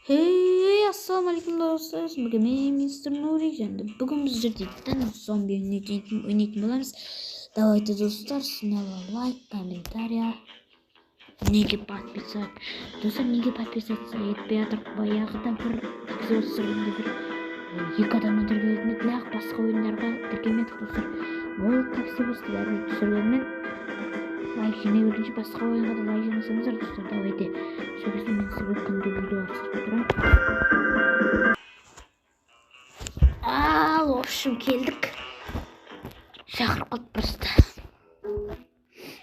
Hey, ассалаумағалейкум достар. Бүгін мен мистер Нурик және бүгін біздер дейтін зомби ойнайтын боламыз. Давайте, достар, смело лайк, комментария. Неге подписать? Достар, неге подписаться етпей жатыр? Баяғыда бір эпизод түсіргенде бір екі адамнан тіркелетін еді, бірақ басқа ойындарға тіркелмедік, достар. Ол как всегда бәрібір түсіргенмен лайк жинай бергенше басқа ойынға да лайк жинасаңыздар, достар, давайте. Сол кезде мен сізге күнде видео түсіріп тұрамын. Ал, в общем, келдік. Шақырып қалды просто.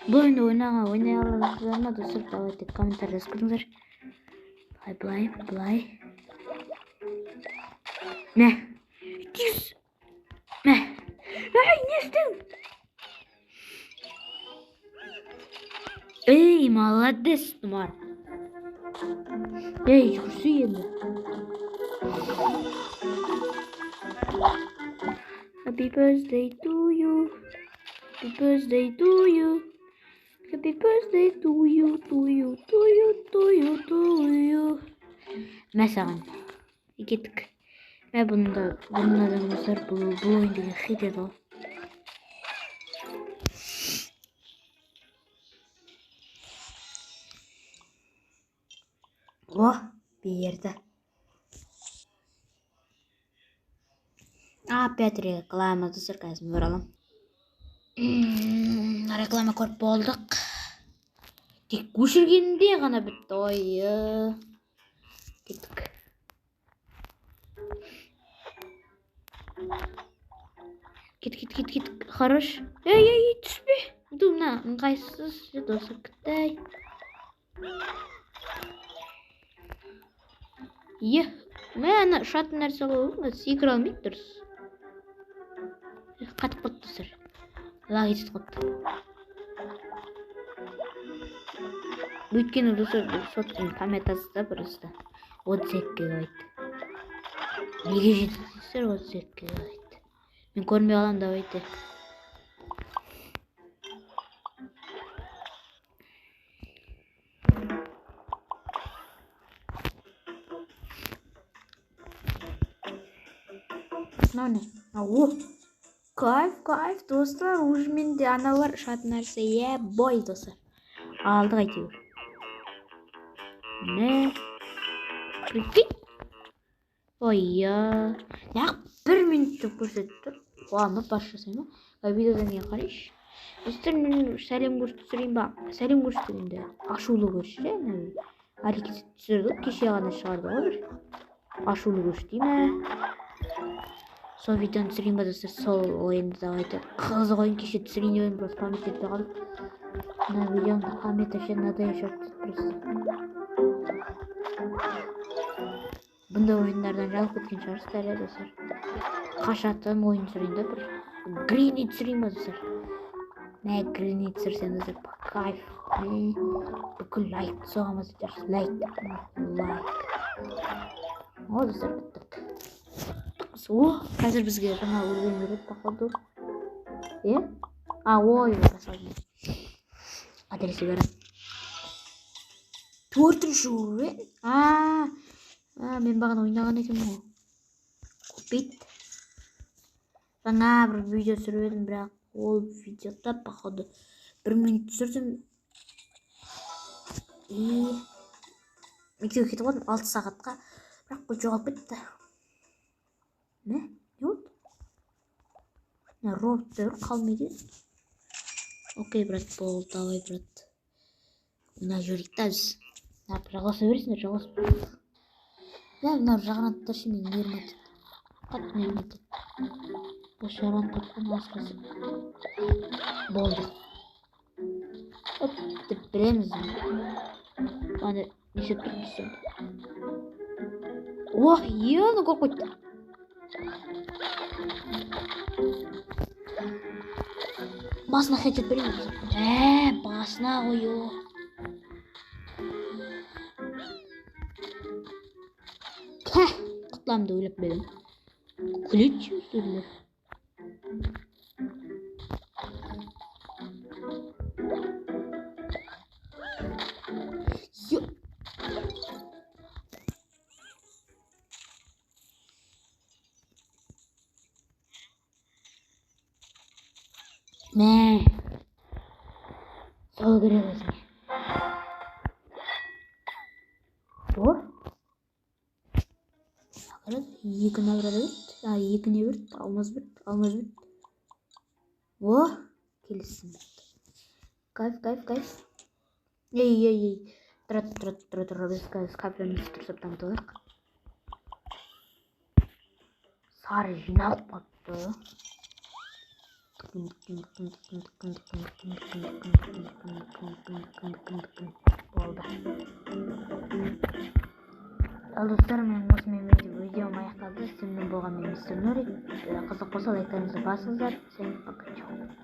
Бұл ойынды ойнай аласыздар ма, достар? Давайте комментарий жазып кетіңіздер. Былай, былай, былай. Мә. Тез. Мә. Ай, не істедің? Ей, молодец, Тұмар. Ей, жүрсей енді. Happy birthday to you. Happy birthday to you. Happy birthday to you, to you, to you, to you, to you. Мә саған. Кеттік. Мә бұны да, бұны да достар, бұл ойын деген хит еді ғой. О, берді. Опять реклама, достар, қазір мен аламын. Реклама көріп болдық. Тек өшіргенде ғана бітті. Ой, кеттік. Кет, кет, кет, кет. Хорош. Ей, ей, ей, түспе. Ду, мына ыңғайсыз, достар, кітай. Е, мә, ана ұшатын нәрсе ғой, секіре алмайды дұрыс. Қатып қалды, достар. Лаг етіп қалды. Өйткені, достар, бұл сотканың память да просто 32 гигабайт. Неге жетеді, достар, 32 гигабайт? Мен көрмей қаламын, давайте. Мынау не? О, кайф, кайф, достар, уже менде аналар ұшатын нәрсе, е, бой, достар. Алдық әйтеуір. Не? Прикинь? Ой, я. Неғып бір минут деп көрсетіп тұр. Қуанып бас жасаймын ба? Видеодан кейін қарайшы. Достар, мен сәлем көрсетіп түсірейін ба? Сәлем көрсеткенде ашулы көрші, ана әрекет түсірді ғой, кеше ғана шығарды ғой бір. Ашулы көрші дей ме? Сол видеоны түсірейін ба, достар? Сол ойынды давайте. Қызық ойын кеше түсірейін деп едім, просто память жетпей қалды. Мына видеоны память вообще надоел шығып кетті просто. Бұндай ойындардан жалығып кеткен шығарсыздар, иә, достар. Қашатын ойын түсірейін да бір. Грини түсірейін ба, достар? Мә, Грини түсірсем, достар, по кайф. Мә, бүкіл лайк соған басып жатырсыз. Лайк, лайк. О, достар, біттік. О, қазір бізге жаңа уровень береді, походу. Е? А, ой, басқа. Адресі бері. 4-ші уровень? А, мен бағана ойнаған екенмін ғой. Купить. Жаңа бір видео түсіріп едім, бірақ ол видеода, походу, 1 минут түсірдім. И мектепке кетіп қалдым 6 сағатқа, бірақ бұл жоғалып кетті. Не? Не болды? Мына роботтар қалмайды. Окей, брат, болды, давай, брат. Мына жіберейік та біз. Мына жалғаса бересіңдер, жалғасып. Мына мынау жағанаттар ше мені нервім етеді. Қатты нервім етеді. Осы жаранып кеткен асқасы. Болды. Оп, деп білеміз. Ана не істеп тұрмыз сонда? Ох, ені көріп қойды. Басына хедшот берейін. Басына қою. Тә, құтыламын деп ойлап па едім. Күледі сөйлер. Мә, сол керек өзіңе. О, екі награда берді. А, екі не берді? Алмаз берді, алмаз берді. О, келесісін берді. Кайф, кайф, кайф. Ей, ей, ей, тұра, тұра, тұра, тұра. Біз қазір кафемізді дұрыстап дамытып алайық. Сары жиналып қалыпты. Болды. Ал, достар, мен осымен видеом аяқталды. Сіздермен болған мен, мистер Нурик. Қызық болса, лайктарыңызды басыңыздар. Всем пока, чао.